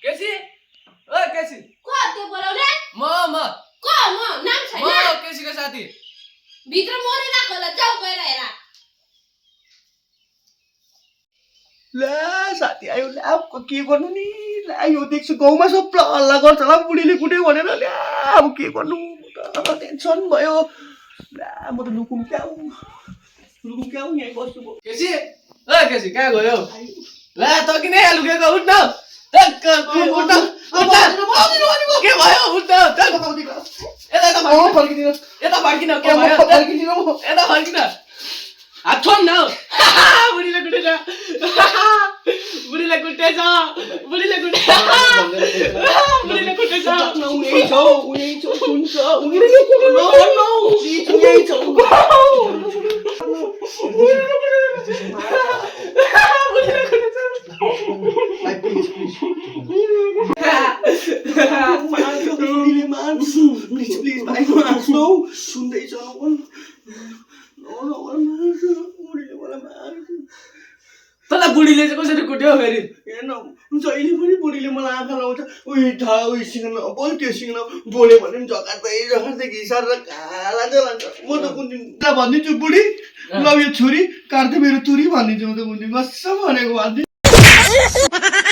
केसी ओ केसी को त्यो बोलाउने म को म नाम छैन म केसीको साथी भित्र मरिरहेको होला जाऊ गएर हेर ला साथी आयो ला के गर्नु नि ला यो देख्छु गाउँमा सब हल्ला गर्छ होला बुढीले कुट्यो भनेर ल्या अब के गर्नु टेन्सन भयो ला म त लुकुम क्याउ यहीँ बस्छु म केसी ओ केसी कहाँ गयो ला त किन यहाँ लुकेको उठ न टक्क उठ न के भयो उठ न यता फर्किदिनु यता फर्किन के भयो यता फर्किन हात छोड न बुढीले कुटेछ बुढीले कुटेछ बुढीले कुटेछ बुढीले कुटेछ उही छ हुन्छ उही छ तँलाई बुढीले चाहिँ कसरी कुट्यो फेरि जहिले पनि बुढीले मलाई आँखा लाउँछ उहीसँग नबोल त्योसँग बोल्यो भने पनि झकार्दै घिसार र काला लान्छ म त कुन्दिन भनिदिन्छु बुढी ल यो छुरी काट्दै मेरो तुरी भनिदिन्छु म त कुन्दिन कसम भनेको भनिदिन्छु